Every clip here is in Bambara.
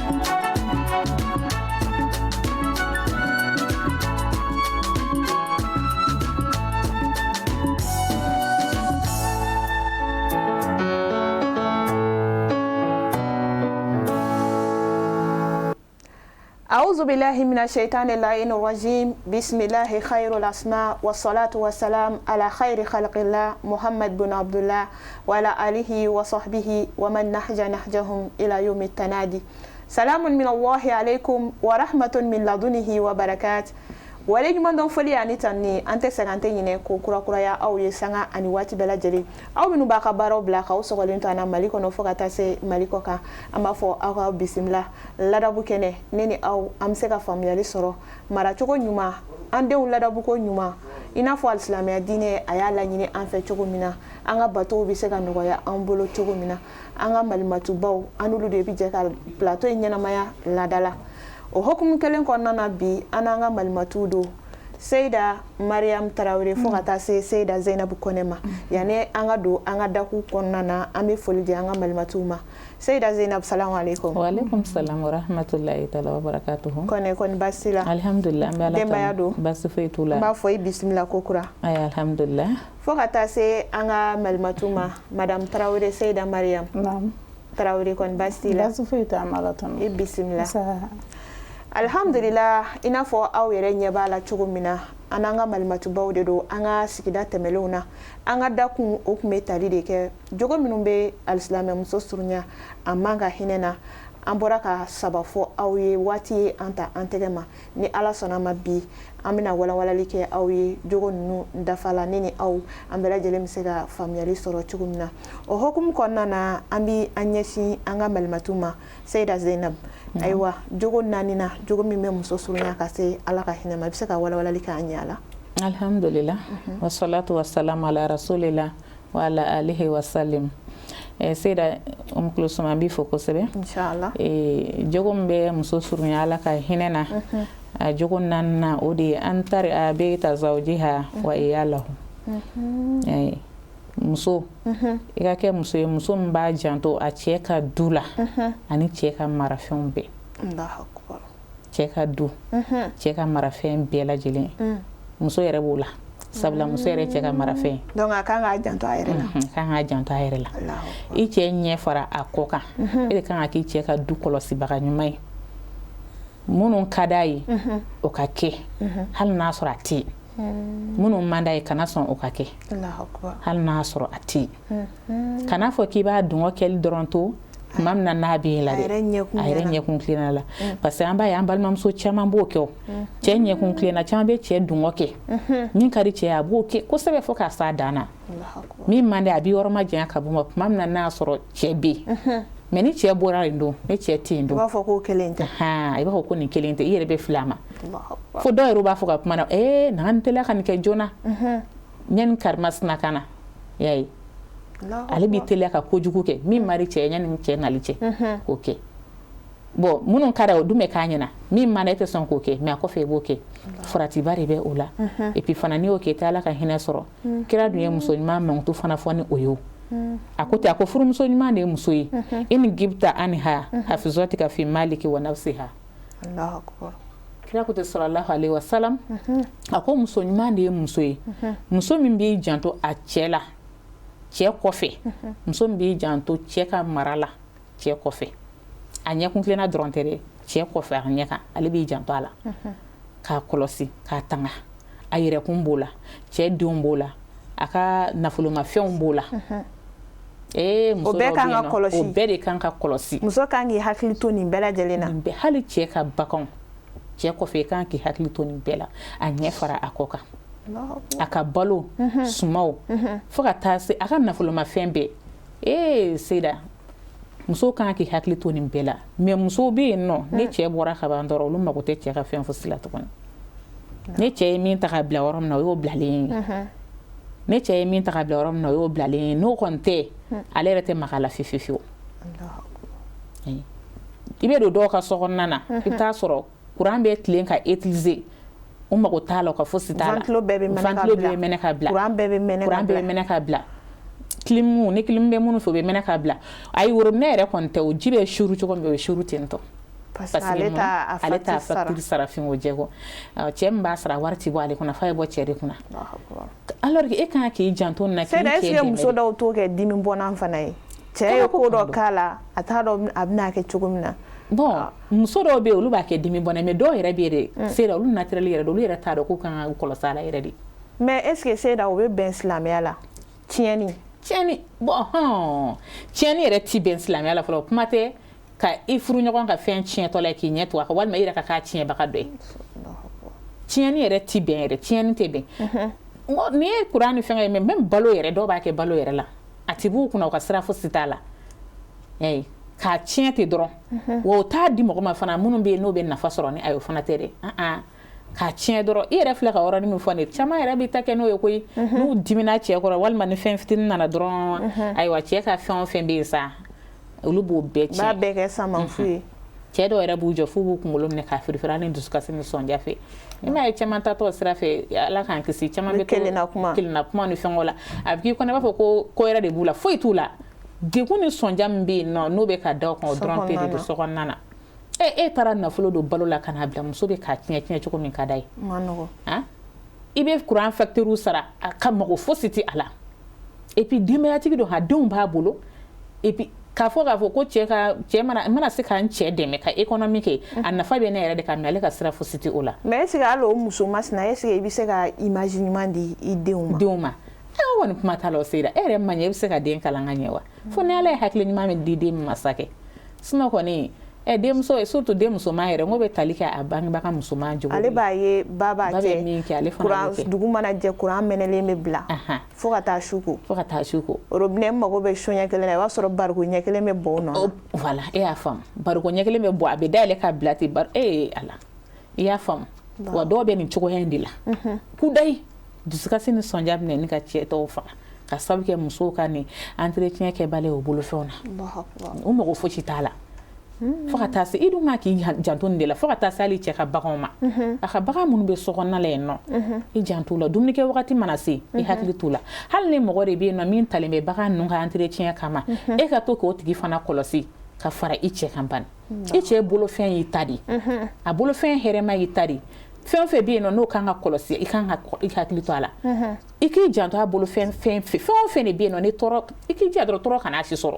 أعوذ بالله من الشيطان اللعين الرجيم. بسم الله خير الأسماء، والصلاة والسلام على خير خلق الله محمد بن عبد الله وعلى آله وصحبه ومن نهج نهجهم إلى يوم التنادي. سلام من الله عليكم ورحمة من لدنه وبركات. Waleɲuman dɔn, foli ani tanni, an tɛ sɛgɛn, an tɛ ɲinɛ ko kurakuraya aw ye sanga ani waati bɛɛ lajɛlen. Aw minnu b'a ka baaraw bila k'aw sɔgɔlen to an na Mali kɔnɔ fo ka taa se Mali kɔ kan, an b'a fɔ aw ka bisimila ladabu kɛnɛ. Ne ni aw, an bɛ se ka faamuyali sɔrɔ maracogo ɲuman, an denw ladabuko ɲuman, i n'a fɔ alisilamɛya diinɛ a y'a laɲini an fɛ cogo min na, an ka batow bɛ se ka nɔgɔya an bolo cogo min na. An ka malimatubaw, an n'olu de bɛ jɛ ka plateau in ɲɛnamaya laada la. O hukumu kelen kɔnɔna na, bi an n'an ka malimatuw don, Seyida Mariam Tarawele fo ka taa se Seyida Zainabu Kɔnɛ ma. Yanni an ka don an ka daku kɔnɔna na, an bɛ foli di an ka malimatuw ma. Seyida Zainabu, salamu aleykum. Waaleykum salam wa rahmatulahi taala wa barakatuhu. Kɔnɛ, kɔni baasi la? Alhamdulillah, an bɛ Ala. Denbaya don? Baasi foyi t'u la. N b'a fɔ i bisimila ko kura. Ayi, alhamdulillah. Fo ka taa se an ka malimatu ma, Madame Tarawele, Seyida Mariam Naam. Tarawele, kɔni baasi la? Baasi foyi tɛ an Ala tanu. I bisimila. Nsa. Alhamdulillah, i n'a fɔ aw yɛrɛ ɲɛ b'a la cogo min na, an n'an ka malimatubaw de don. An ka sigida tɛmɛlenw na, an ka dakun o tun bɛ tali de kɛ jogo minnu bɛ alisilamɛmuso surunya a man ka hinɛ na. An bɔra ka saba fɔ aw ye, waati ye an ta an tɛgɛ ma. Ni Ala sɔnna ma, bi an bɛna walawalali kɛ aw ye jogo ninnu dafa la, ne ni aw, an bɛɛ lajɛlen bɛ se ka faamuyali sɔrɔ cogo min na. O hukumu kɔnɔna na, an bɛ an ɲɛsin an ka malimatu ma. Seyida Zainab, ayiwa, jogo naani na, jogo min bɛ muso surunya ka se Ala ka hinɛ ma, i bɛ se ka walawalali kɛ an ɲɛ a la? Alhamdulillah, wasalatu wasalamu ala rasulillah wa ala alihi wasalim. Seyida Umu Kulusum, an b'i fo kosɛbɛ. Inshallah. Jogo min bɛ muso surunya Ala ka hinɛ na, a jogo naaninan, o de ye an tari a beyta zawjiha wa iyalahu. Muso, i ka kɛ muso ye, muso min b'a janto a cɛ ka du la ani cɛ ka marafɛnw bɛɛ. Allahu akbar. Cɛ ka du, cɛ ka marafɛn bɛɛ lajɛlen, muso yɛrɛ b'o la, sabula muso yɛrɛ cɛ ka marafɛn. Donc a kan k'a janto a yɛrɛ la. Kan k'a janto a yɛrɛ la. Allahu akbar. I cɛ ɲɛ fara a kɔ kan, e de kan ka k'i cɛ ka du kɔlɔsibaga ɲuman ye. Minnu ka d'a ye, o ka kɛ, hali n'a sɔrɔ a tɛ yen. Minnu man d'a ye, kana sɔn o ka kɛ. Allahu akbar. Hali n'a sɔrɔ a tɛ yen, kana fɔ k'i b'a dungɔ kɛli dɔrɔn to tuma min na n'a bɛ yen la A dɛ. yɛrɛ ɲɛkun A yɛrɛ ɲɛna. ɲɛkun tilenna la, parce que an b'a ye, an balimamuso caman b'o kɛ. O cɛ ɲɛkun tilenna, caman bɛ cɛ dungɔ kɛ. Min ka di cɛ ye, a b'o kɛ kosɛbɛ fo k'a s'a dan na. Allahu akbar. Min man di, a b'i yɔrɔ ma janya ka bɔ ma tuma min na n'a y'a sɔrɔ cɛ bɛ yen. Mais ni cɛ bɔra yen don, ni cɛ tɛ yen I don, b'a fɔ k'o kelen tɛ. Han, i b'a fɔ ko nin kelen tɛ, i yɛrɛ bɛ fili a ma. Allahu akbar. Fo dɔw yɛrɛ b'a fɔ ka kuma na: ee, na n teliya ka nin kɛ joona ɲani karimasina ka na. I y'a ye? Allahu Ale b'i akbar. teliya ka kojugu kɛ min man di cɛ ye, ɲani cɛ nali cɛ k'o kɛ. Bon, minnu ka d'a ye, o dun bɛ k'a ɲɛna. Min man di, e tɛ sɔn k'o kɛ, mais a kɔfɛ i b'o kɛ. Faratiba de bɛ o la. Et puis fana, n'i y'o kɛ, i tɛ Ala ka hinɛ sɔrɔ. Kira dun ye muso ɲuman mankutu fana fɔ ni o ye. O a ko ten, a ko furumuso ɲuman de ye muso ye: in gibta anha hafizatika fi maliki wa nafsiha. Allahu akbar. Kira ko ten, sallallahu alaihi wasallam, a ko muso ɲuman de ye muso ye, muso min b'i janto a cɛ la cɛ kɔfɛ, muso min b'i janto cɛ ka mara la cɛ kɔfɛ. A ɲɛkun tilenna dɔrɔn tɛ dɛ, cɛ kɔfɛ, a ɲɛ kan, ale b'i janto a la k'a kɔlɔsi, k'a tanga. A yɛrɛkun b'o la, cɛ denw b'o la, a ka nafolomafɛnw b'o la. Ee, muso O bɛɛ dɔw kan bɛ ka yen nɔ, kɔlɔsi. O bɛɛ de kan ka kɔlɔsi. Muso kan k'i hakili to nin bɛɛ lajɛlen na. Nin bɛɛ, hali cɛ ka baganw, cɛ kɔfɛ, i kan k'i hakili to nin bɛɛ la, a ɲɛ fara a kɔ kan, Allahu akbar. a ka balo sumaw, fo ka taa se a ka nafolomafɛn bɛɛ. Ee Seyida, muso kan k'i hakili to nin bɛɛ la. Mais musow bɛ yen nɔ, ni cɛ bɔra ka ban dɔrɔn, olu mago tɛ cɛ ka fɛn fosi la tuguni. Ni cɛ ye min ta ka bila yɔrɔ min na, o y'o bilalen ye. Ni cɛ ye min ta ka bila yɔrɔ min na, o y'o bilalen ye. N'o kɔni tɛ, ale yɛrɛ tɛ maga a la fiyewu fiyewu. Allahu akbar. I bɛ don dɔw ka so kɔnɔna na, i bɛ taa sɔrɔ kuran bɛ tilen ka utiliser, u mago t'a la, u ka fosi t'a la. Ventilo bɛɛ bɛ mɛnɛ ka Ventilo bila. bɛɛ bɛ mɛnɛ ka bila. Kuran bɛɛ bɛ mɛnɛ ka Kuran bɛɛ bila. bɛ mɛnɛ ka bila. Clim, ni clim bɛ minnu fɛ, o bɛ mɛnɛ ka bila. Ayi, robinet yɛrɛ kɔni tɛ, o ji bɛ suru cogo min, o bɛ suru ten tɔ. Parce que ale t'a facture sara fin o jɛ kɔ. Cɛ min b'a sara, wari ti bɔ ale kunna, f'a ye bɔ cɛ de kunna, alors que e kan k'i janto nin na, k'i cɛ dɛmɛ. Est-ce que muso dɔw t'o kɛ dimi bɔnna fana ye? Cɛ ye ko dɔ k'a la, a t'a dɔn a bɛna kɛ cogo min na. Bon, muso dɔw bɛ yen, olu b'a kɛ dimi bɔnna, mais dɔw yɛrɛ bɛ yen dɛ, Seyda, olu naturel yɛrɛ don, olu yɛrɛ t'a dɔn k'u kan ka kɔlɔsi a la yɛrɛ de. Mais est-ce que, Seyda, o bɛ bɛn silamɛya la, tiɲɛni? Tiɲɛni, bon, hɔn, tiɲɛni yɛrɛ ti bɛn silamɛya la fɔlɔ. Kuma tɛ ka i furu ɲɔgɔn ka fɛn tiɲɛtɔ la k'i ɲɛ tugun a kan, walima i yɛrɛ ka k'a tiɲɛbaga dɔ ye. Tiɲɛni yɛrɛ ti bɛn yɛrɛ, tiɲɛni tɛ bɛn. N'i ye kuran ni fɛngɛ ye, mais même balo yɛrɛ, dɔw b'a kɛ balo yɛrɛ la, a ti b'u kunna, u ka sira fosi t'a la k'a tiɲɛ ten dɔrɔn. Wa o t'a di mɔgɔ ma fana minnu bɛ yen n'o bɛ nafa sɔrɔ ni a ye, o fana tɛ dɛ. K'a tiɲɛ dɔrɔn. I yɛrɛ filɛ ka yɔrɔnin min fɔ nin ye, caman yɛrɛ bɛ ta kɛ n'o ye koyi. N'u dimina cɛ kɔrɔ, walima ni fɛn fitinin nana dɔrɔn, ayiwa, cɛ ka fɛn o fɛn bɛ yen sa, olu b'o bɛɛ tiɲɛ. B'a bɛɛ kɛ samanfu ye. Cɛ dɔw yɛrɛ b'u jɔ f'u b'u kunkolo minɛ k'a firifiri ni dusukasi ni sɔnja fɛ. I m'a ye, caman tatɔ sira fɛ, Ala k'an kisi, caman bɛ to kelenna kuma, kelenna kuma ni fɛngɛw la. A bɛ k'i kɔnɔ i b'a fɔ ko ko wɛrɛ de b'u la, foyi t'u la. Degun ni sɔnja min bɛ yen nɔ, n'o bɛ ka da o kan, o dɔrɔn pe de don so kɔnɔna na. E taara nafolo don balo la ka n'a bila, muso bɛ k'a tiɲɛ tiɲɛ cogo min ka d'a ye. I bɛ kuran facture sara, a ka mago fosi tɛ a la. Et puis denbayatigi don, a denw b'a bolo. Et puis k'a fɔ ko cɛ ka cɛ mana se ka n cɛ dɛmɛ ka économie kɛ, a nafa bɛ ne yɛrɛ de kan, mais ale ka sira fosi tɛ o la. Mais est ce que hali o muso masina, est ce que i bɛ se ka image ɲuman di i denw ma? Denw ma, e kɔni, kuma t'a la. O sera e yɛrɛ ma ɲɛ, e bɛ se ka den kalan ka ɲɛ wa? Fo ni Ala ye hakili ɲuman min di den min ma sa kɛ. Sinon kɔni, ɛ, denmuso, surtout den musoman yɛrɛ, n ko bɛ tali kɛ a bangebaga musoman jogo. Ale b'a ye ba b'a kɛ, ba bɛ min kɛ, ale fana b'o kɛ. Dugu mana jɛ, kuran mɛnɛlen bɛ bila fo ka taa su ko. Fo ka taa su ko. Robinet mago bɛ so ɲɛ kelen na, i b'a sɔrɔ bariko ɲɛ kelen bɛ bɔn o nɔ na. Voilà, e y'a faamu, bariko ɲɛ kelen bɛ bɔn, a bɛ dayɛlɛ ka bila ten. Bari ee Ala, i y'a faamu wa? Dɔw bɛ nin cogoya in de la kudayi, dusukasi ni sɔnja bɛ na ni ka cɛ tɔw faga, ka sababu kɛ musow ka nin entretien kɛbali o bolofɛnw na. U mago fosi t'a la, fo ka taa se i dun ka k'i janto nin de la, fo ka taa se hali cɛ ka baganw ma. A ka bagan minnu bɛ so kɔnɔna la yen nɔ, i janto la. Dumunikɛ wagati mana se, i hakili t'u la. Hali ni mɔgɔ de bɛ yen nɔ min talen bɛ bagan ninnu ka entretien kama, e ka to k'o tigi fana kɔlɔsi ka fara i cɛ kan. Bani, i cɛ bolofɛn y'i ta de, a bolofɛn hɛrɛma y'i ta de. Fɛn o fɛn bɛ yen nɔ n'o kan ka kɔlɔsi, i kan ka i hakili to a la. I k'i janto a bolofɛn, fɛn fɛn o fɛn de bɛ yen nɔ ni tɔɔrɔ, i k'i jija dɔrɔn tɔɔrɔ kana si sɔrɔ.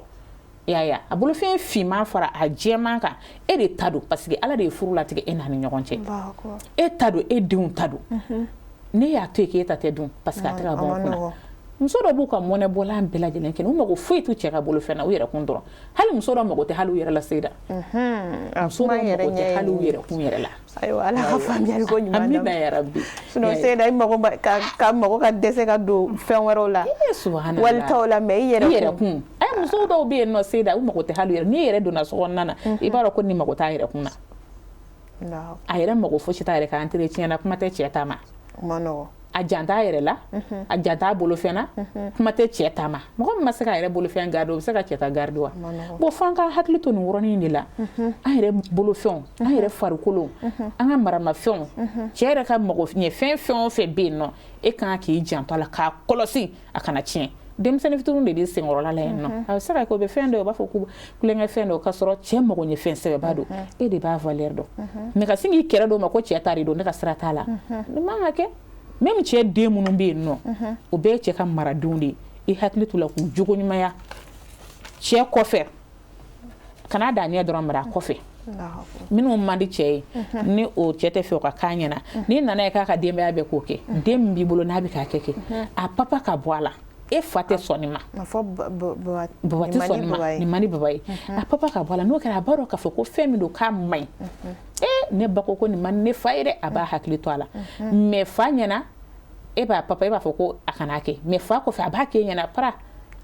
I y'a ye, a bolofɛn finman fara a jɛman kan, e de ta don, parce que Ala de ye furu latigɛ e n'a ni ɲɔgɔn cɛ. E ta don, e denw ta don. Ne y'a to yen k'e ta tɛ dun, parce que a tɛ ka bɔ n kunna. Muso dɔ b'u ka mɔnɛ bɔlan bɛɛ lajɛlen kɛ, u mago foyi t'u cɛ ka bolofɛn na, u yɛrɛ kun dɔrɔn. Hali muso dɔ mago tɛ hali u yɛrɛ la, Seyida. Muso dɔ mago tɛ hali u yɛrɛ kun yɛrɛ la. Ayiwa, Ala ka faamuyali ko ɲuman. Amina ya rabbi. Sinon Seyida, i mago ka mago ka dɛsɛ ka don fɛn wɛrɛw la, subhanallah, walitaw la, mais i yɛrɛ i yɛrɛ kun. Ɛ, muso dɔw bɛ yen nɔ, Seyida, u mago tɛ hali u yɛrɛ. N'i yɛrɛ donna so kɔnɔna na, i b'a dɔn ko nin mago t'a yɛrɛ kun na. A yɛrɛ mago fosi t'a yɛrɛ ka entretien na, kuma tɛ cɛ ta ma. A jan t'a yɛrɛ la, a jan t'a bolofɛn na, kuma tɛ cɛ ta ma. Mɔgɔ min ma se k'a yɛrɛ bolofɛn garder, o bɛ se ka cɛ ta garder wa? Bon, f'an ka hakili to nin yɔrɔnin de la. An yɛrɛ bolofɛnw, an yɛrɛ farikolo, an ka maramafɛnw, cɛ yɛrɛ ka mago ɲɛ fɛn, fɛn o fɛn bɛ yen nɔ, e kan k'i janto a la k'a kɔlɔsi a kana tiɲɛ. Denmisɛnnin fitininw de bɛ senkɔrɔla la yen nɔ, a bɛ se ka kɛ o bɛ fɛn dɔ, u b'a fɔ ko kulonkɛ fɛn dɔ, k'a sɔrɔ cɛ mago ɲɛ fɛn sɛbɛba don, e de b'a valeur dɔn. Mais ka sin k'i kɛrɛ dɔw ma ko cɛ ta de don, ne ka sira t'a la, nin man ka kɛ. Même cɛ den minnu bɛ yen nɔ, o bɛɛ ye cɛ ka maradenw de ye. I hakili t'u la k'u jogo ɲumanya cɛ kɔfɛ, kana da ɲɛ dɔrɔn mara a kɔfɛ. Minnu man di cɛ ye, ni o cɛ tɛ fɛ o ka k'a ɲɛna, n'i nana ye k'a ka denbaya bɛɛ k'o kɛ, den min b'i bolo n'a bɛ k'a kɛ, a papa ka bɔ a la. E fa tɛ sɔn nin ma, baba tɛ sɔn nin ma, nin man di baba ye, a papa ka bɔ a la. N'o kɛra, a b'a dɔn k'a fɔ ko fɛn min don k'a man ɲi. E ne ba ko ko nin man di ne fa ye dɛ, a b'a hakili to a la. Mais fa ɲɛna, e b'a papa, e b'a fɔ ko a kana kɛ, mais fa kɔfɛ a b'a kɛ ɲɛna para.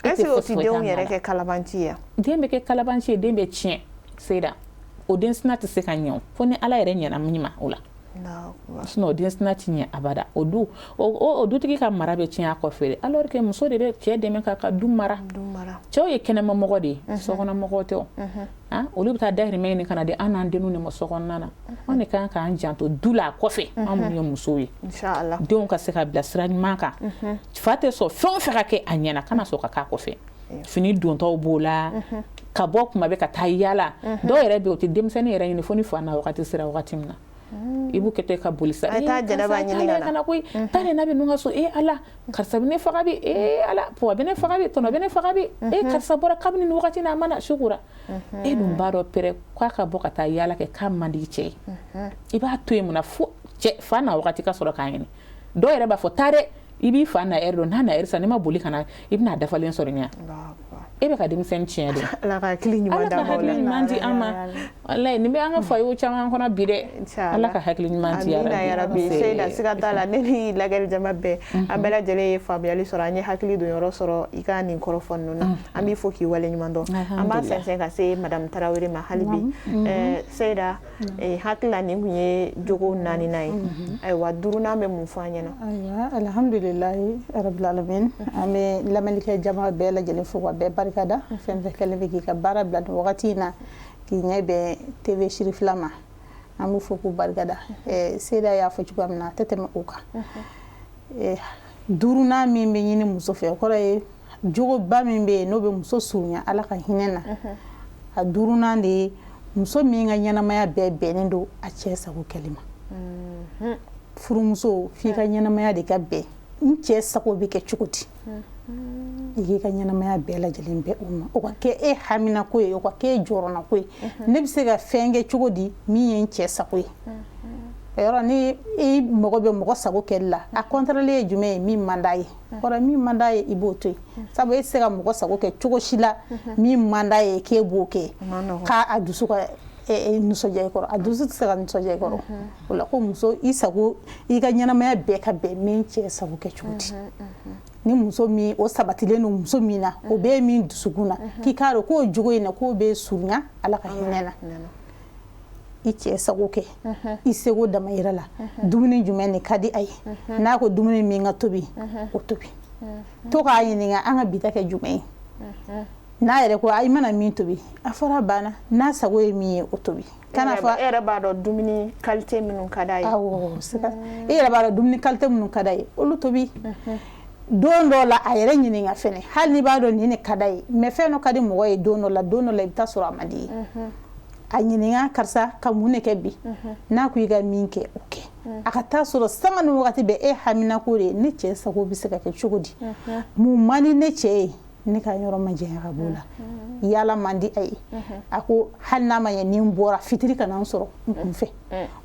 Est-ce que o ti denw yɛrɛ kɛ kalabanci ye? Den bɛ kɛ kalabanci ye, den bɛ tiɲɛ, Seyida. O den sina tɛ se ka ɲɛ fo ni Ala yɛrɛ ɲɛna min ma o la. Sinon o den sina tɛ ɲɛ abada. O du, o dutigi ka mara bɛ tiɲɛ a kɔfɛ, alors que muso de bɛ cɛ dɛmɛ k'a ka du mara. Cɛw ye kɛnɛmamɔgɔ de ye, sokɔnɔmɔgɔw tɛ o. Olu bɛ taa dahirimɛ ɲini ka na di an n'an denw de ma so kɔnɔna na. Anw de kan k'an janto du la a kɔfɛ, anw minnu ye musow ye, denw ka se ka bila sira ɲuman kan. Fa tɛ sɔn fɛn o fɛn ka kɛ a ɲɛna, kana sɔn ka k'a kɔfɛ. Fini dontɔw b'o la. Ka bɔ kuma bɛɛ ka taa yaala. Dɔw yɛrɛ bɛ yen, o tɛ denmisɛnnin yɛrɛ ɲini fo ni fa na wagati sera wagati min na. I b'u kɛtɔ ka boli sa. A taa Jɛnɛba ɲini ka na koyi. Taa ne bɛ ka so. E Ala, karisa bɛ ne faga bi. E Ala, papa bɛ ne faga bi, tɔnɔ bɛ ne faga bi. E, karisa bɔra kabini nin wagati na, a ma na su kora. E dun b'a dɔn pɛrɛ k'a ka bɔ ka taa yaala kɛ, k'a man di cɛ ye. I b'a to yen mun na fo cɛ fa na wagati ka sɔrɔ k'a ɲini? Dɔw yɛrɛ b'a fɔ, taa dɛ, i b'i fa na heure dɔn. N'a na heure sa, n'i ma boli ka na, i bɛna dafalen sɔrɔ ɲɛ. E bɛ ka denmisɛnnin tiɲɛ de. Ala ka hakili ɲuman d'an ma. Ala ka hakili ɲuman di an ma. Walayi, nin bɛ an ka foyer caman kɔnɔ bi dɛ. Ala ka hakili ɲuman di. Amina yarabi. Seyida, siga t'a la, ne ni lajɛli jama bɛɛ, an bɛɛ lajɛlen ye faamuyali sɔrɔ, an ye hakili don yɔrɔ sɔrɔ i ka nin kɔrɔfɔ ninnu na. An b'i fo k'i wale ɲuman dɔn. An b'a sɛnsɛn ka se Madame Tarawele ma hali bi. Seyida, hakili la nin tun ye jogo naaninan ye. Ayiwa, duurunan bɛ mun fɔ an ɲɛna? Ayiwa, alhamdulilayi rabbil alamin. An bɛ lamɛnnikɛ jama bɛɛ lajɛlen fo ka bɛɛ barikada. Fɛn fɛn kɛlen bɛ k'i ka baara bila nin wagati in na k'i ɲɛ bɛn TV Sirifila ma, an b'u fo k'u barikada. Seyida y'a fɔ cogoya min na, a tɛ tɛmɛ o kan. Duurunan min bɛ ɲini muso fɛ, o kɔrɔ ye jogoba min bɛ yen n'o bɛ muso surunya Ala ka hinɛ na, a duurunan de ye muso min ka ɲɛnamaya bɛɛ bɛnnen don a cɛ sago kɛli ma. Furumuso, f'i ka ɲɛnamaya de ka bɛn n cɛ sago bɛ kɛ cogo di, i k'i ka ɲɛnamaya bɛɛ lajɛlen bɛn o ma. O ka kɛ e haminako ye, o ka kɛ e jɔrɔnako ye. Ne bɛ se ka fɛn kɛ cogo di min ye n cɛ sago ye? Yɔrɔ ni i mago bɛ mɔgɔ sago kɛli la, a contraire ye jumɛn ye? Min man d'a ye. Kɔrɔ min man d'a ye, i b'o to yen, sabu e tɛ se ka mɔgɔ sago kɛ cogo si la min man d'a ye k'e b'o kɛ k'a dusu ka nisɔndiya i kɔrɔ. A dusu tɛ se ka nisɔndiya i kɔrɔ. O la ko muso, i sago, i ka ɲɛnamaya bɛɛ ka bɛn min cɛ sago kɛ cogo di. Ni muso min o sabatilen don muso min na, o bɛ min dusukun na, k'i k'a dɔn k'o jogo in na, k'o bɛ surunya Ala ka hinɛ na. I cɛ sago kɛ i seko damayira la. Dumuni jumɛn de ka di a ye? N'a ko dumuni min ka tobi, o tobi. To k'a ɲininka, an ka bi ta kɛ jumɛn ye? N'a yɛrɛ ko i mana min tobi, a fɔra a banna. N'a sago ye min ye, o tobi. Kana fɔ e yɛrɛ b'a dɔn dumuni qualité minnu ka d'a ye. Awɔ, e yɛrɛ b'a dɔn dumuni qualité minnu ka d'a ye, olu tobi. Don dɔ la, a yɛrɛ ɲininka fɛnɛ. Hali n'i b'a dɔn nin de ka d'a ye, mais fɛn dɔ ka di mɔgɔ ye don dɔ la, don dɔ la i bɛ taa sɔrɔ a man di ye. A ɲininka, karisa, ka mun de kɛ bi? N'a ko i ka min kɛ, o kɛ. A ka taa sɔrɔ sanga ni wagati bɛɛ e haminako de ye, ne cɛ sago bɛ se ka kɛ cogo di? Mun man di ne cɛ ye, ne ka yɔrɔ ma janya ka b'o la? Yala man di a ye, a ko hali n'a ma ɲɛ ni n bɔra fitiri ka na n sɔrɔ n kun fɛ.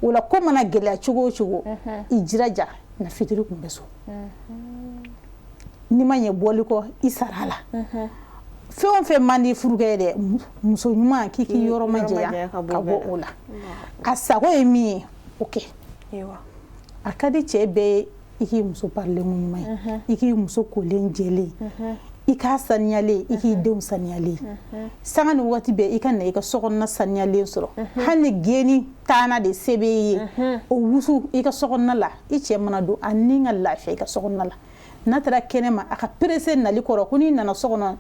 O la, ko mana gɛlɛya cogo o cogo, i jiraja na fitiri kun bɛ so. N'i ma ɲɛ bɔli kɔ, i sara la. Fɛn o fɛn man di furukɛ ye dɛ, muso ɲuman k'i k'i yɔrɔ ma janya ka bɔ o la. A sago ye min ye, o kɛ. A ka di cɛ bɛɛ ye i k'i muso parilen ɲuman ye, i k'i muso kolen jɛlen, i k'a saniyalen, i k'i denw saniyalen. Sanga ni waati bɛɛ, i ka na i ka sokɔnɔna saniyalen sɔrɔ. Hali ni geni taana de se bɛ ye, o wusu i ka sokɔnɔna la. I cɛ mana don, a ni ka lafiya i ka sokɔnɔna la. N'a taara kɛnɛ ma, a ka pressé nali kɔrɔ ko n'i nana so kɔnɔ,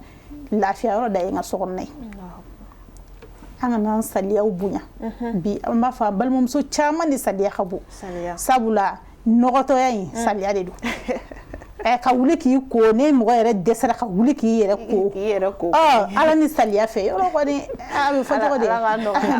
lafiya yɔrɔ da ye n ka sokɔnɔna ye. An ka n'an saliyaw bonya. Bi an b'a fɔ an balimamuso caman de saliya ka bon, sabula nɔgɔtɔya in saliya de don. Ka wuli k'i ko, ni mɔgɔ yɛrɛ dɛsɛra ka wuli k'i yɛrɛ ko, k'i yɛrɛ ko, Ala ni saliya fɛ, yɔrɔ kɔni a bɛ fɔ cogo di?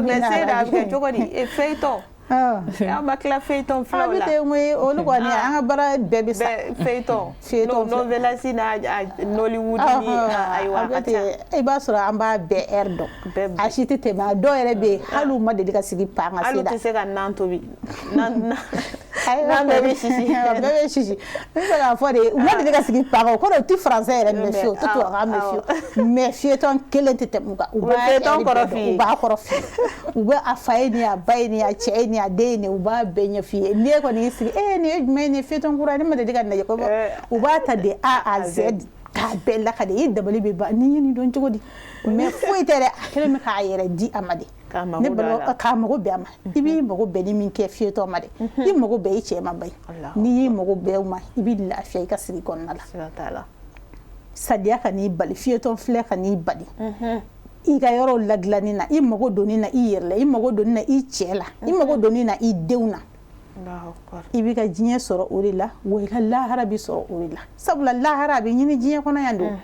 Mais Seyida, a bɛ kɛ cogo di? Feuilleton, an ma tila feuilleton filɛ o la. A bɛ ten koyi, olu kɔni, an ka baara bɛɛ bɛ sa. Feuilleton, novelas n'a Nollywood ni ayiwa, a ka ca. I b'a sɔrɔ an b'a bɛɛ heure dɔn, a si tɛ tɛmɛ. A dɔw yɛrɛ bɛ yen, hali u ma deli ka sigi pan ka se da. Hali u tɛ se ka nan tobi. Nan bɛɛ bɛ sisi. Bɛɛ bɛ sisi. N bɛ fɛ k'a fɔ de, u ma deli ka sigi pan kan, o kɔrɔ u tɛ français yɛrɛ mɛn fiyewu, u tɛ tubabukan mɛn fiyewu, mais feuilleton kelen tɛ tɛmɛ u kan. U bɛ feuilleton kɔrɔ f'i ye. U b'a kɔrɔ f'i ye. U bɛ a fa ye nin ye, a ba ye nin ye, a cɛ ye nin ye, a den ye nin ye, u b'a bɛɛ ɲɛf'i ye. N'e kɔni y'i sigi, ee, nin ye jumɛn ye, nin ye feuilleton kura ye, ne ma deli ka nin lajɛ. U b'a ta de A à Z k'a bɛɛ lakale, i dabali bɛ ban, ni ye nin dɔn cogo di? Mais foyi tɛ dɛ, a kɛlen bɛ k'a yɛrɛ di a ma de. K'a mago don a la. K'a mago bɛn a ma. I b'i mago bɛnni min kɛ feuilleton ma dɛ, i mago bɛn i cɛ ma bayi. N'i y'i mago bɛn o ma, i bɛ lafiya i ka sigi kɔnɔna la. Saliya ka n'i bali, feuilleton filɛ ka n'i bali i ka yɔrɔw ladilanni na, i mago donni na i yɛrɛ la, i mago donni na i cɛ la, i mago donni na i denw na. I b'i ka diɲɛ sɔrɔ o de la, wa i ka lahara bɛ sɔrɔ o de la, sabula lahara a bɛ ɲini diɲɛ kɔnɔ yan don.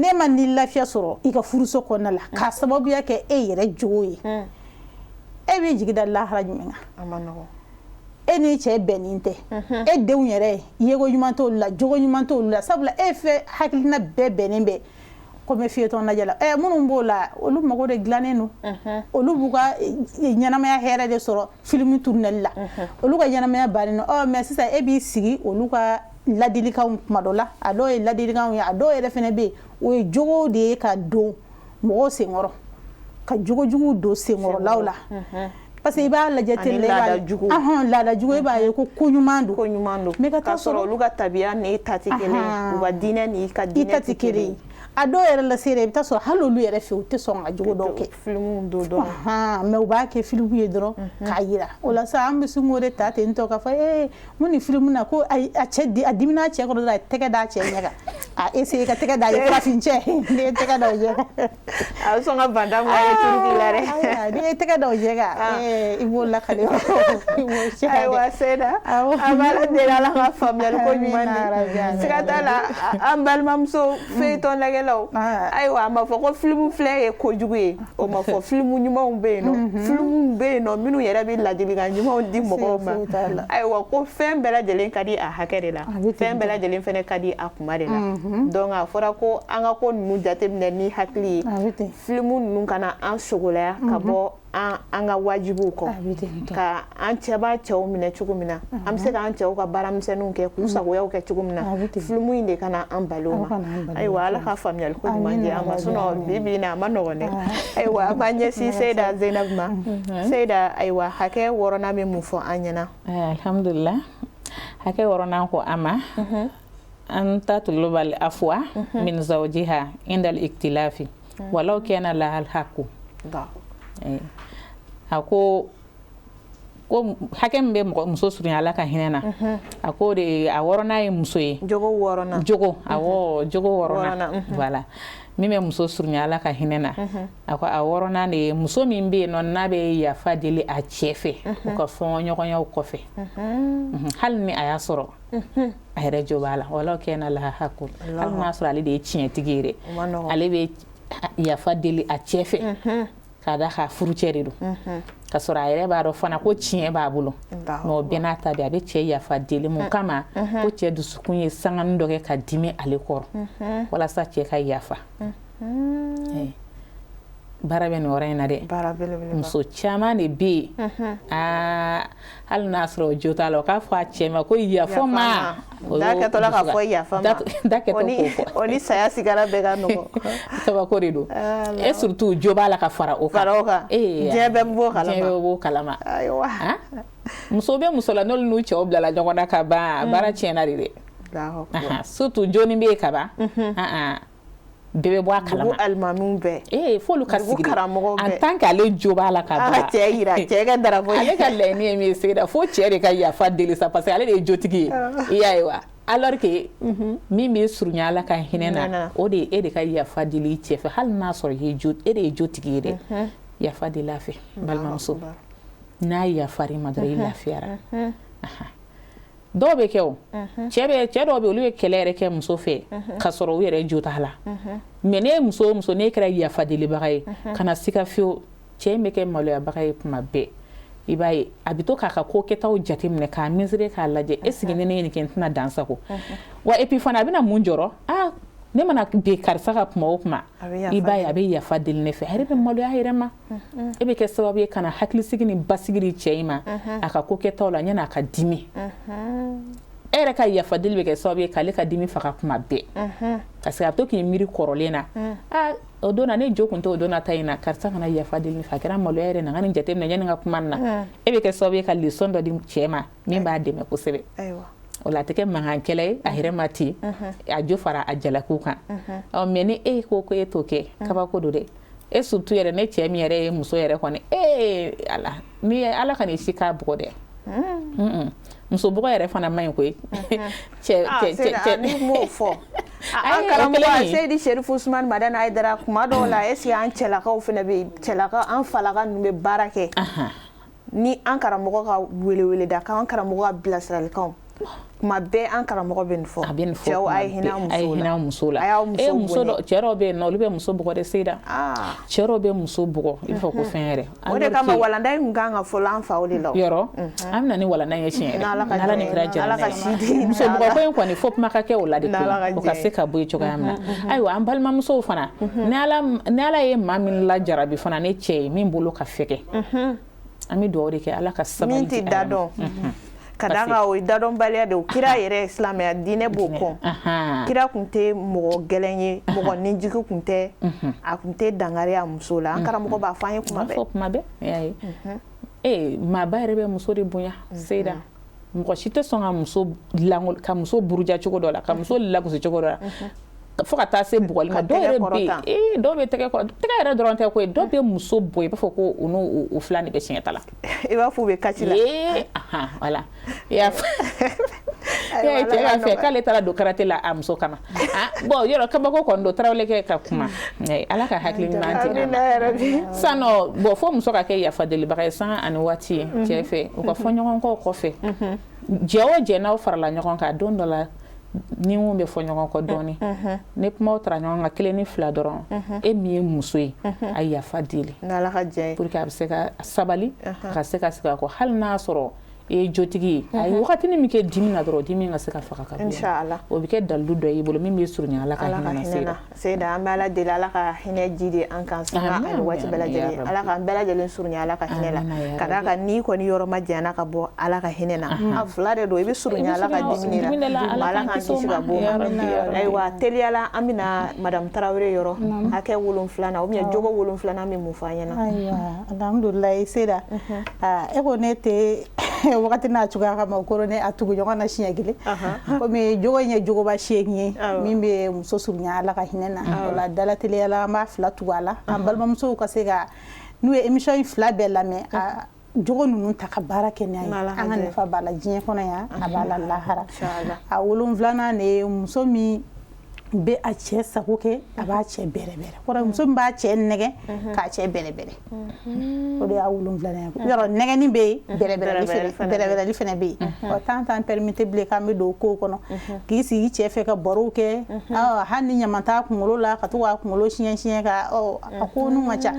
Ne ma ni lafiya sɔrɔ i ka furuso kɔnɔna la k'a sababuya kɛ e yɛrɛ jogo ye, e b'i jigi da lahara jumɛn kan? E n'i cɛ bɛnnen tɛ, e denw yɛrɛ yeko ɲuman t'olu la, jogo ɲuman t'olu la, sabula e fɛ hakilina bɛɛ bɛnnen bɛ comme feuilleton lajɛ la. Minnu b'o la, olu mago de dilannen don, olu b'u ka ɲɛnamaya hɛrɛ de sɔrɔ film tourneli la, olu ka ɲɛnamaya bannen don. Ɔ mais sisan e b'i sigi olu ka ladilikanw, kuma dɔ la a dɔw ye ladilikanw ye, a dɔw yɛrɛ fana bɛ yen, o ye jogo de ye ka don mɔgɔw senkɔrɔ, ka jogojuguw don senkɔrɔlaw la, parce que i b'a lajɛ télé la, laada jugu, e b'a ye ko ko ɲuman don, ko ɲuman don, mais ka taa sɔrɔ olu ka tabiya ni ta tɛ kelen ye, u ka diinɛ ni ka diinɛ tɛ kelen ye. A dɔw yɛrɛ la se i bɛ taa sɔrɔ hali olu yɛrɛ fɛ, u tɛ sɔn ka jogo dɔw kɛ, film don dɔrɔn, mais u b'a kɛ film ye dɔrɔn k'a yira. O la sa, an bɛ sin k'o de ta ten tɔ k'a fɔ ee, mun ni film na ko a cɛ a dimina cɛ kɔrɔ dɔrɔn, a ye tɛgɛ d'a cɛ ɲɛ kan, a essayer ka tɛgɛ d'a ye, farafin cɛ, n'i ye tɛgɛ da o ɲɛ kan, a bɛ sɔn ka Van Damme ka retour k'i la dɛ. N'i ye tɛgɛ da o ɲɛ kan, i b'o lakale, i b'o cɛ. Ayiwa Seyida, an b'Ala deli, Ala ka faamuyali ko ɲuman di. Siga t'a la, an balimamuso feuilleton lajɛlaw, ayiwa, a ma fɔ ko film filɛ ye kojugu ye, o ma fɔ. Film ɲumanw bɛ yen nɔ, film bɛ yen nɔ minnu yɛrɛ bɛ ladilikan ɲumanw di mɔgɔw ma. Ayiwa, ko fɛn bɛɛ lajɛlen ka di a hakɛ de la, fɛn bɛɛ lajɛlen fɛnɛ ka di a kuma de la. Donc a fɔra ko an ka ko ninnu jateminɛ ni hakili ye, film ninnu kana an sogolaya ka bɔ an ka wajibiw kɔ, ka an cɛ b'a cɛw minɛ cogo min na, an bɛ se k'an cɛw ka baaramisɛnninw kɛ, k'u sagoyaw kɛ cogo min na, film in de kana an bali o ma. Ayiwa, Ala ka faamuyali ko ɲuman di an ma, sinon bi bi in na a ma nɔgɔn dɛ. Ayiwa, an b'an ɲɛsin Seyida Zeyinabu ma. Seyida, ayiwa, hakɛ wɔɔrɔnan bɛ mun fɔ an ɲɛna? Alhamdulillah, hakɛ wɔɔrɔnan ko an ma an tatluba al afwa min zawjiha inda al iktilafi walau kana laha al haqqu. A ko hakɛ min bɛ mɔgɔ muso surunya Ala ka hinɛ na, a ko de a wɔɔrɔnan ye muso ye. Jogo wɔɔrɔnan. Jogo, awɔ, jogo wɔɔrɔnan, voilà, min bɛ muso surunya Ala ka hinɛ na, a ko a wɔɔrɔnan de ye muso min bɛ yen nɔ n'a bɛ yafa deli a cɛ fɛ u ka fɔɲɔgɔnyaw kɔfɛ, hali ni a y'a sɔrɔ a yɛrɛ jo b'a la, walaw kana laha haqqu, hali n'a sɔrɔ ale de ye tiɲɛtigi ye dɛ, ale bɛ yafa deli a cɛ fɛ k'a da ka furucɛ de don, ka sɔrɔ a yɛrɛ b'a dɔn fana ko tiɲɛ b'a bolo, mais o bɛɛ n'a ta de, a bɛ cɛ yafa deli. Mun kama? Ko cɛ dusukun ye sangani dɔ kɛ ka dimi ale kɔrɔ, walasa cɛ ka yafa. Baara bɛ nin yɔrɔ in na dɛ. Muso caman de bɛ yen, aa, hali n'a sɔrɔ o jo t'a la, o k'a fɔ a cɛ ma ko yafa ma. Da kɛtɔ la k'a fɔ yafa ma, da kɛtɔ k'o fɔ, o ni saya sigara bɛɛ ka nɔgɔn. Kabako de don, et surtout jo b'a la ka fara o kan. Fara o kan, diɲɛ bɛɛ bɛ b'o kalama. Diɲɛ bɛɛ b'o kalama. Ayiwa, muso bɛ muso la, n'olu n'u cɛw bilala ɲɔgɔn na ka ban, baara tiɲɛna de dɛ. Surtout joni bɛ yen ka ban, bɛɛ bɛ bɔ a kalama. Dugu alimamiw bɛɛ. Ee, f'olu ka sigi karamɔgɔw bɛɛ. En tant que ale jo b'a la ka ban. Cɛ yira, cɛ ka drapeau. Ale ka laɲini ye min ye Seyida, fo cɛ de ka yafa deli sa, parce que ale de ye jotigi ye, i y'a ye wa? Alors que min bɛ surunya Ala ka hinɛ na, o de ye e de ka yafa deli i cɛ fɛ, hali n'a sɔrɔ i ye jo, e de ye jotigi ye dɛ, yafa deli a fɛ, balimamuso. N'a yafar'i ma dɔrɔn, i lafiyara. Dɔw bɛ kɛ o cɛ bɛ, cɛ dɔw bɛ, olu bɛ kɛlɛ yɛrɛ kɛ muso fɛ ka sɔrɔ u yɛrɛ jo t'a la. Mais ne ye muso o muso, n'e kɛra yafa delibaga ye, kana siga fiyewu, cɛ in bɛ kɛ maloyabaga ye kuma bɛɛ. I b'a ye a bɛ to k'a ka ko kɛtaw jateminɛ, k'a mesurer, k'a lajɛ, est ce que ni ne ye nin kɛ, n tɛna dan sago wa? Et puis fana, a bɛna mun jɔrɔ? Ah, ne mana bin karisa ka kuma o kuma, i b'a ye a bɛ yafa deli ne fɛ, a yɛrɛ bɛ maloya a yɛrɛ ma. E bɛ kɛ sababu ye ka na hakilisigi ni basigi di cɛ in ma a ka ko kɛtaw la, yanni a ka dimi. E yɛrɛ ka yafa deli bɛ kɛ sababu ye k'ale ka dimi faga kuma bɛɛ, parce que a bɛ to k'i miiri kɔrɔlen na: aa, o don na ne jo kun tɛ, o don na ta in na, karisa kana yafa deli ne fɛ, a kɛra maloya yɛrɛ na, n ka nin jateminɛ yanni n ka kuma nin na. E bɛ kɛ sababu ye ka leçon dɔ di cɛ ma min b'a dɛmɛ kosɛbɛ. O la, a tɛ kɛ mankan kɛlɛ ye a yɛrɛ ma ten, a jo fara a jalakiw kan. Ɔ, mais ni e ko ko e t'o kɛ, kabako don dɛ. E surtout yɛrɛ, ne cɛ min yɛrɛ ye muso yɛrɛ kɔni, ee Ala, ni Ala ka n'i si k'a bugɔ dɛ. Muso bugɔ yɛrɛ fana man ɲi koyi. Cɛ cɛ cɛ, ni m'o fɔ an karamɔgɔ Seyidi Serifu Usumani Madani Hayidara, kuma dɔw la, est ce que an cɛlakaw fana bɛ, cɛlaka, an falaka ninnu bɛ baara kɛ ni an karamɔgɔ ka weleweleda kan, an karamɔgɔ ka bilasiralikanw? Kuma bɛɛ an karamɔgɔ bɛ nin fɔ. A bɛ nin fɔ. Cɛw, a ye hinɛ a ye musow la. Hinɛ muso la. A y'aw musow Muso bonya. dɔ, cɛ dɔw bɛ yen nɔ, olu bɛ muso bugɔ de, Seyida. Cɛ dɔw bɛ muso bugɔ, i b'a fɔ ko fɛn yɛrɛ. O de kama walanda in kun kan ka fɔlɔ an faw de la o. Yɔrɔ an bɛna ni walanda in ye siɲɛ yɛrɛ. N'Ala ka N'Ala ni jɛ kira ye. jɛra Ala n'a ka ye. si di. Muso bugɔko in kɔni, fo kuma ka kɛ o la de N'Ala koyi, ka o ka jɛ ye. se ka bɔ yen cogoya min na. Ayiwa, an balimamusow fana, ni Ala ye maa min lajarabi fana ne cɛ ye min bolo ka fɛgɛ, an bɛ dugawu de kɛ Ala ka sabali Min di tɛ a da yɛrɛ ma. dɔn, ka d'a kan o ye dadɔnbaliya de ye. O kira yɛrɛ, silamɛya diinɛ b'o kɔn. Kira kun tɛ mɔgɔ gɛlɛn ye, mɔgɔ nijugu kun tɛ, a kun tɛ dankari a muso la. An karamɔgɔ b'a fɔ an ye kuma B'a bɛɛ. fɔ kuma bɛɛ. I y'a ye, ee, maaba yɛrɛ bɛ muso de bonya, Seyida. Mɔgɔ si tɛ sɔn ka muso langol, ka muso buruja cogo dɔ la, ka muso lagosi cogo dɔ la, fo ka taa se bugɔli ma. Ka Dɔw tɛgɛ yɛrɛ bɛ yen, kɔrɔta. Ee, dɔw bɛ tɛgɛ kɔrɔ, tɛgɛ yɛrɛ dɔrɔn tɛ koyi, dɔw bɛ muso bɔ, i b'a fɔ ko u n'u u filan de bɛ siɲɛ ta la. I b'a fɔ u bɛ kasi la. Ee, ahan, voilà, i y'a fɔ, i y'a ye, cɛ k'a fɛ k'ale taara don karate la a muso kama. Ah bon, yɔrɔ kabako kɔni don, tarawelekɛ ka kuma. Ala ka hakili ɲuman di an Amina ma. yarabi. Sisan nɔ, bon, fo muso ka kɛ yafa delibaga ye sanga ani waati ye cɛ fɛ, u ka fɔ ɲɔgɔn kɔ kɔfɛ. Jɛ o jɛ, n'aw farala ɲɔgɔn kan don dɔ la, ni mun bɛ fɔ ɲɔgɔn kɔ dɔɔni, ni kumaw tara ɲɔgɔn kan kelen ni fila dɔrɔn, e min ye muso ye, a yafa deli N'Ala ka jɛ ye. pour que a bɛ se ka sabali ka se ka segin a kɔ, hali n'a sɔrɔ i ye jotigi ye, a ye wagatinin min kɛ dimi na dɔrɔn, dimi ka se ka faga ka bɔ yen. Inshallah. O bɛ kɛ dalilu dɔ y'i bolo min bɛ surunya Ala ka Ala ka hinɛ na, hinɛ Seyida. na, Seyida. An bɛ Ala deli, Ala ka hinɛ ji di an kan sanga Amin, ani waati bɛɛ amin, ya lajɛlen. Rabbi. Ala k'an bɛɛ lajɛlen surunya Ala ka hinɛ la. Amina, ya Ka d'a kan n'i kɔni yɔrɔ ma janyana ka bɔ Ala ka hinɛ na, a fila de don: i bɛ surunya Ala ka dimi dimi de la, la, Ala Ala k'an k'an kisi o kisi ma. ka bɔ o Ya ma. Rabbi, ya Rabbi. Ayiwa, teliyala, an bɛna madame Tarawele yɔrɔ, hakɛ 7nan ou bien jogo 7nan bɛ mun fɔ an ɲɛna? Ayiwa, alhamdulilayi, Seyida. Aa, e ko ne tɛ wagati n'a cogoya kama, o kɔrɔ ne a tugu ɲɔgɔn na siɲɛ kelen, komi jogo in ye jogoba 8 ye min bɛ muso surunya Ala ka hinɛ na. O la, dalateliyala, an b'a fila tugu a la, an balimamusow ka se ka n'u ye émission in fila bɛɛ lamɛn, a jogo ninnu ta ka baara kɛ n'a ye. N'Ala ka An ka jɛ ye. nafa b'a la diɲɛ kɔnɔ yan, a b'a la lahara. Inchallah. A 7nan de ye muso min bɛ a cɛ sago kɛ, a b'a cɛ bɛrɛbɛrɛ. Kɔrɔ, muso min b'a cɛ nɛgɛ k'a cɛ bɛrɛbɛrɛ, o de y'a 7nan ye. Yɔrɔ nɛgɛni bɛ yen, bɛrɛbɛrɛli Bɛrɛbɛrɛli fɛnɛ fɛnɛ bɛ yen. Bɛrɛbɛrɛli fɛnɛ bɛ yen. Ɔ, temps t'an permettre bilen k'an bɛ don o kow kɔnɔ, k'i sigi i cɛ fɛ ka barow kɛ. Ɔ, hali ni ɲama t'a kunkolo la, ka to k'a kunkolo siɲɛ siɲɛ ka, ɔ, a ko ninnu ka ca.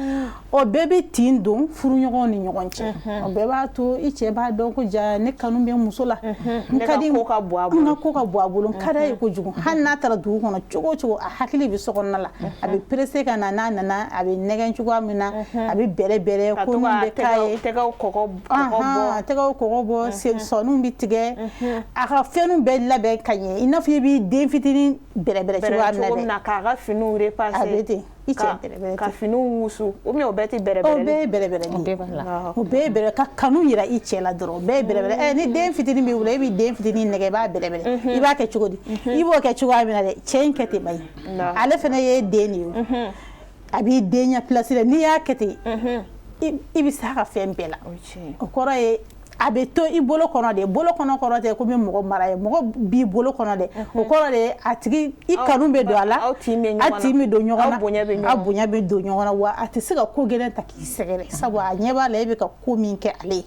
Ɔ, bɛɛ bɛ tin don furuɲɔgɔnw ni ɲɔgɔn cɛ. O bɛɛ b'a to i cɛ b'a dɔn ko ja ne kanu bɛ muso la, n Ne ka di ko ka bon a n bolo. ka ko ka bon a bolo, n ka d'a ye kojugu. Hali n'a taara dugu kɔnɔ cogo o cogo, a hakili bɛ sokɔnɔna la, a bɛ pressé ka na. N'a nana, a bɛ nɛgɛn cogoya min na, a bɛ bɛrɛ bɛrɛ Ka ko to min ka bɛ k'a ye. tɛgɛw kɔgɔ bɔ. Tɛgɛw kɔgɔ bɔ, sɔniw bɛ tigɛ, a ka fɛnw bɛɛ labɛn ka ɲɛ, i n'a fɔ i b'i den fitinin bɛrɛbɛrɛ cogoya Bɛrɛ min na cogo min dɛ. na, k'a ka finiw repasser. A bɛ ten, i cɛ bɛrɛbɛrɛ Ka ten. finiw wusu, ou bien o bɛɛ tɛ O bɛrɛbɛrɛli? bɛɛ ye bɛrɛbɛrɛli O ye. bɛɛ b'a la. O bɛɛ ye bɛrɛ ka kanu yira i cɛ la dɔrɔn, o bɛɛ ye bɛrɛbɛrɛ. Ɛ, ni den fitinin b'i bolo, e b'i den fitinin nɛgɛ, i b'a bɛrɛbɛrɛ, i b'a kɛ cogo di? I b'o kɛ cogoya min na dɛ, cɛ in kɛ ten ba ye, ale fana ye den de ye o. A b'i den ɲɛ place la. N'i y'a kɛ ten, i bɛ se a ka fɛn bɛɛ la. O ye tiɲɛ ye. O kɔrɔ ye a bɛ to i bolo kɔnɔ de. Bolo kɔnɔ kɔrɔ tɛ ko bɛ mɔgɔ mara ye, mɔgɔ b'i bolo kɔnɔ dɛ. O kɔrɔ de a tigi i kanu bɛ don a la, Aw tin bɛ ɲɔgɔn a na. tin bɛ don ɲɔgɔn na, Aw bonya bɛ ɲɔgɔn. Aw bonya bɛ don ɲɔgɔn na. Wa a tɛ se ka ko gɛlɛn ta k'i sɛgɛrɛ, sabu a ɲɛ b'a la e bɛ ka ko min kɛ ale ye.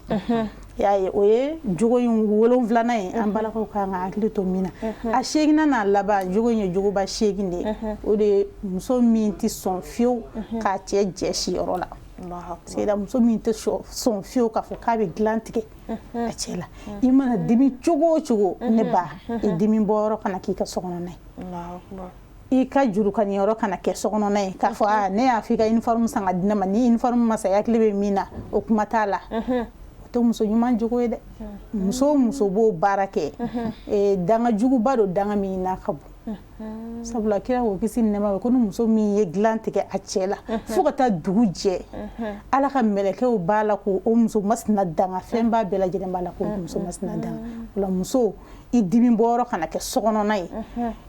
I y'a ye, o ye jogo in 7nan ye, an balakaw kan ka hakili to min na. A 8nan n'a laban, jogo in ye jogoba 8 de ye. O de ye muso min tɛ sɔn fiyewu k'a cɛ jɛ siyɔrɔ la. Allahu akbar. Seyida, muso min tɛ sɔn fiyewu k'a fɔ k'a bɛ dilan tigɛ a cɛ la. I mana dimi cogo o cogo, ne ba, i dimi bɔyɔrɔ kana k'i ka sokɔnɔna ye. Allahu akbar. I ka jurukaniyɔrɔ kana kɛ sokɔnɔna ye, k'a fɔ aa, ne y'a fɔ i ka uniforme san ka di ne ma, ni uniforme ma san, i hakili bɛ min na, o kuma t'a la. O tɛ muso ɲuman jogo ye dɛ. Muso o muso b'o baara kɛ, danga juguba don, danga min n'a ka bon. Sabula kira ko kisi ni nɛɛma bɛ ko ni muso min ye dilan tigɛ a cɛ la fo ka taa dugu jɛ, Ala ka mɛlɛkɛw b'a la k'o o muso masina danga, fɛn b'a bɛɛ lajɛlen b'a la k'o muso masina danga. O la, muso, i dimi bɔyɔrɔ kana kɛ sokɔnɔna ye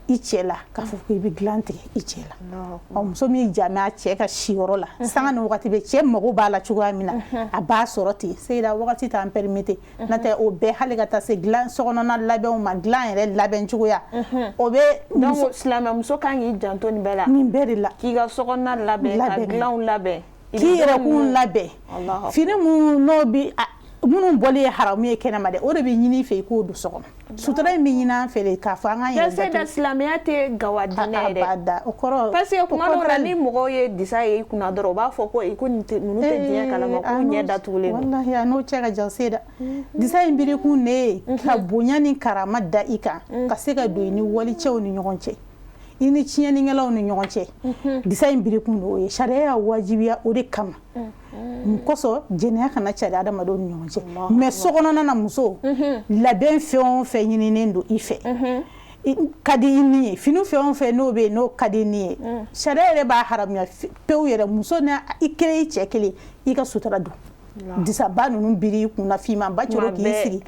i cɛ la, k'a fɔ ko i bɛ dilan tigɛ i cɛ la. Ɔ, muso min jami a cɛ ka siyɔrɔ la, sanga ni wagati bɛ cɛ mago b'a la cogoya min na, a b'a sɔrɔ ten. Seyida, wagati t'an permettre, n'o tɛ o bɛɛ, hali ka taa se dilan sokɔnɔna labɛnw ma, dilan yɛrɛ labɛn cogoya, o bɛ Donc silamɛmuso kan k'i janto nin bɛɛ la. Nin bɛɛ de la. K'i ka sokɔnɔna labɛn, ka Labɛn. dilanw labɛn. K'i yɛrɛ kun labɛn. Allahu akbar. Fini mun n'o bi Minnu bɔlen ye haramu ye kɛnɛma dɛ, o de bɛ ɲini i fɛ i k'o don so kɔnɔ. Sutura in bɛ ɲini an fɛ de k'a fɔ an k'an yɛrɛ datugu. Silamɛya tɛ gawa diinɛ ye dɛ. O kɔrɔ parce que kuma dɔw la ni mɔgɔw ye disa ye i kunna dɔrɔn, u b'a fɔ ko ninnu tɛ diɲɛ kalama, k'u ɲɛ datugulen don. Walahi, a n'o cɛ ka jan Seyida. Disa in birikun ne ye ka bonya ni karama da i kan, ka se ka don i ni walicɛw ni ɲɔgɔn cɛ, i ni tiɲɛnikɛlaw ni ɲɔgɔn cɛ. Disa in birikun de o ye. Sariya y'a wajibiya o de kama. Mun kosɔn? Jɛnɛya kana cari adamadenw ni ɲɔgɔn cɛ. Mais so kɔnɔna na, muso, labɛn fɛn o fɛn ɲininen don i fɛ, ka di i ni ye, fini fɛn o fɛn n'o bɛ yen, n'o ka di ni ye, sariya yɛrɛ b'a haramuya pewu yɛrɛ. Muso ni i kelen, i cɛ kelen, i ka sutura don. Disaba ninnu biri i kunna, finmanba coro k'i sigi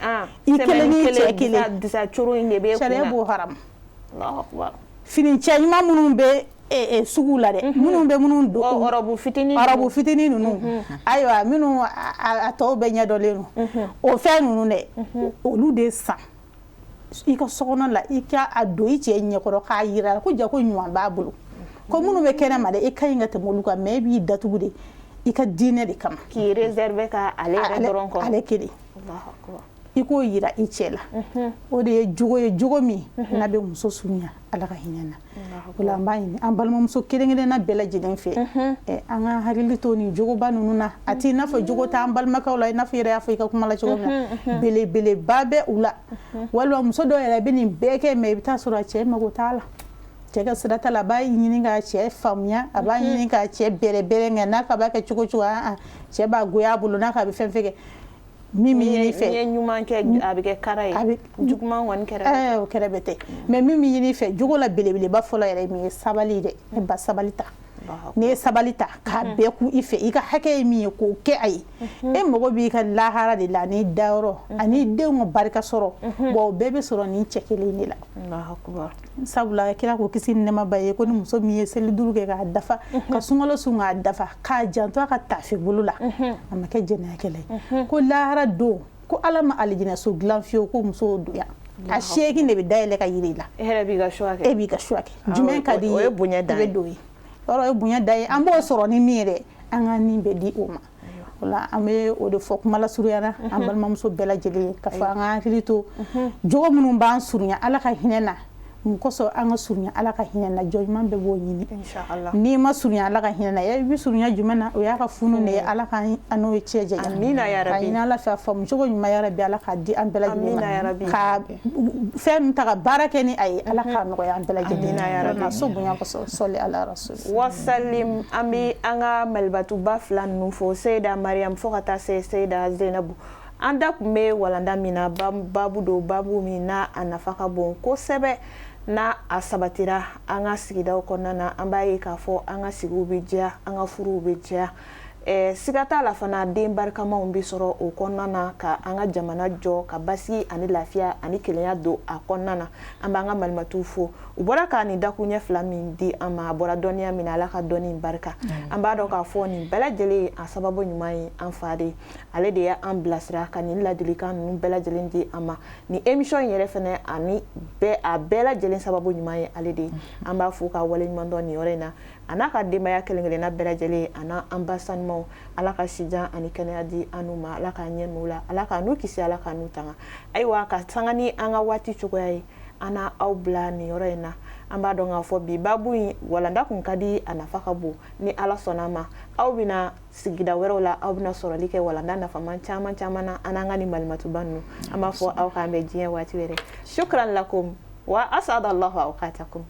i kelen ni cɛ kelen, disa coro in de bɛ sariya b'o haramu. Fini cɛ ɲuman minnu bɛ sugu la dɛ, minnu bɛ minnu don, ɔrɔbu fitinin, ɔrɔbu fitinin ninnu, ayiwa, minnu a tɔw bɛɛ ɲɛdɔnlen don, o fɛn ninnu dɛ, olu de san i ka so kɔnɔ la, i ka a don i cɛ ɲɛkɔrɔ k'a yira ko ja ko ɲuman b'a bolo, ko minnu bɛ kɛnɛ ma dɛ, i ka ɲi ka tɛmɛ olu kan, mais e b'i datugu de i ka diinɛ de kama. K'i réserver ka ale yɛrɛ dɔrɔn kɔnɔ. Ale kelen, i k'o yira i cɛ la. O de ye jogo ye, jogo min n'a bɛ muso surunya Ala ka hinɛ na. O la, an b'a ɲini an balimamuso kelen kelenna bɛɛ lajɛlen fɛ, an ka hakili to nin jogoba ninnu na. A t'i n'a fɔ jogo t'an balimakɛw la, i n'a fɔ i yɛrɛ y'a fɔ i ka kuma la cogo min na, belebeleba bɛ u la. Walima muso dɔw yɛrɛ bɛ nin bɛɛ kɛ, mais i bɛ taa sɔrɔ a cɛ mago t'a la, cɛ ka sira t'a la. A b'a ɲini k'a cɛ faamuya, a b'a ɲini k'a cɛ bɛrɛbɛrɛ, nka n'a ka b'a kɛ cogo cogo, cɛ b'a goya a bolo. N'a k'a bɛ fɛn fɛn kɛ, min bɛ ɲini fɛ, n'i ye ɲuman kɛ, a bɛ kɛ kara ye, a bɛ juguman kɔni kɛrɛ o kɛrɛ bɛ tɛ. Mais min bɛ ɲini fɛ, jogo la belebeleba fɔlɔ yɛrɛ ye min ye, sabali dɛ. Ne ba, sabali ta. N'i ye sabali ta k'a bɛɛ ku i fɛ, i ka hakɛ ye min ye, k'o kɛ a ye, e mago b'i ka lahara de la, ani dayɔrɔ, ani denw ka barika sɔrɔ. Bon, o bɛɛ bɛ sɔrɔ nin cɛ kelen de la. Sabula kira ko, kisi ni nɛɛma b'a ye, ko ni muso min ye seli duuru kɛ k'a dafa, ka sunkalo sun k'a dafa, k'a janto a ka taafe bolo la, a ma kɛ jɛnɛyakɛla ye, ko lahara don, ko Ala ma alijinɛso dilan fiyewu ko musow don yan, a 8 de bɛ dayɛlɛ ka yiri la. E yɛrɛ b'i ka choix kɛ. E b'i ka choix kɛ, jumɛn ka di i ye? O ye bonya dan ye, i bɛ don yen. Yɔrɔ ye bonya dan ye. An b'o sɔrɔ ni min ye dɛ, an ka nin bɛ di o ma. O la, an bɛ o de fɔ kuma lasurunya na an balimamuso bɛɛ lajɛlen ye, ka fɔ an ka hakili to jogo minnu b'an surunya Ala ka hinɛ na. Mun kosɔn an ka surunya Ala ka hinɛ na? Jɔn ɲuman bɛɛ b'o ɲini. N'i ma surunya Ala ka hinɛ na, i bɛ surunya jumɛn na? O y'a ka funu de ye. Ala ka an n'o cɛ janya. Amina ya rabi. Ka ɲini Ala fɛ, a faamu cogo ɲuman, ya rabi, Ala k'a di an bɛɛ lajɛlen ma, ka fɛn min ta ka baara kɛ ni a ye, Ala k'a nɔgɔya an bɛɛ lajɛlen. Amina ya rabi. So bonya kosɔn, sɔli ala rasul wasalim. An bɛ an ka malibatuba fila ninnu fo, Seyida Mariam fo ka taa se Seyida Zeinabu. An da tun bɛ walanda min na, babu don, babu min n'a a nafa ka bon kosɛbɛ. N'a a sabatira an ka sigidaw kɔnɔna na, an b'a ye k'a fɔ an ka sigiw bɛ diya, an ka furuw bɛ diya. Siga t'a la fana, den barikamaw bɛ sɔrɔ o kɔnɔna na, ka an ka jamana jɔ, ka basigi ani lafiya ani kelenya don a kɔnɔna na. An b'an ka malimatuw fo, u bɔra ka nin dakuɲɛ fila min di an ma, a bɔra dɔnniya min na, Ala ka dɔnni barika. An b'a dɔn k'a fɔ nin bɛɛ lajɛlen ye a sababu ɲuman ye an fa de ye. Ale de y'an bilasira ka nin ladilikan ninnu bɛɛ lajɛlen di an ma. Nin émission in yɛrɛ fɛnɛ, ani bɛɛ, a bɛɛ lajɛlen sababu ɲuman ye ale de ye. An b'a fo ka waleɲuman dɔn nin yɔrɔ in na, a n'a ka denbaya kelen kelenna bɛɛ lajɛlen, a n'an ba sanumaw. Ala ka sijan ani kɛnɛya di an n'u ma, Ala k'an ɲɛ n'u la, Ala k'an n'u kisi, Ala k'an n'u tanga. Ayiwa, ka sanga ni an ka waati cogoya ye, an na aw bila nin yɔrɔ in na. An b'a dɔn k'a fɔ bi babu in walanda kun ka di, a nafa ka bon. Ni Ala sɔnna a ma, aw bɛna sigida wɛrɛw la, aw bɛna sɔrɔli kɛ walanda nafaman caman caman na an n'an ka nin malimatuba ninnu. An b'a fɔ aw k'an bɛn diɲɛ waati wɛrɛ. Shukran lakum wa asada Allahu awqatakum.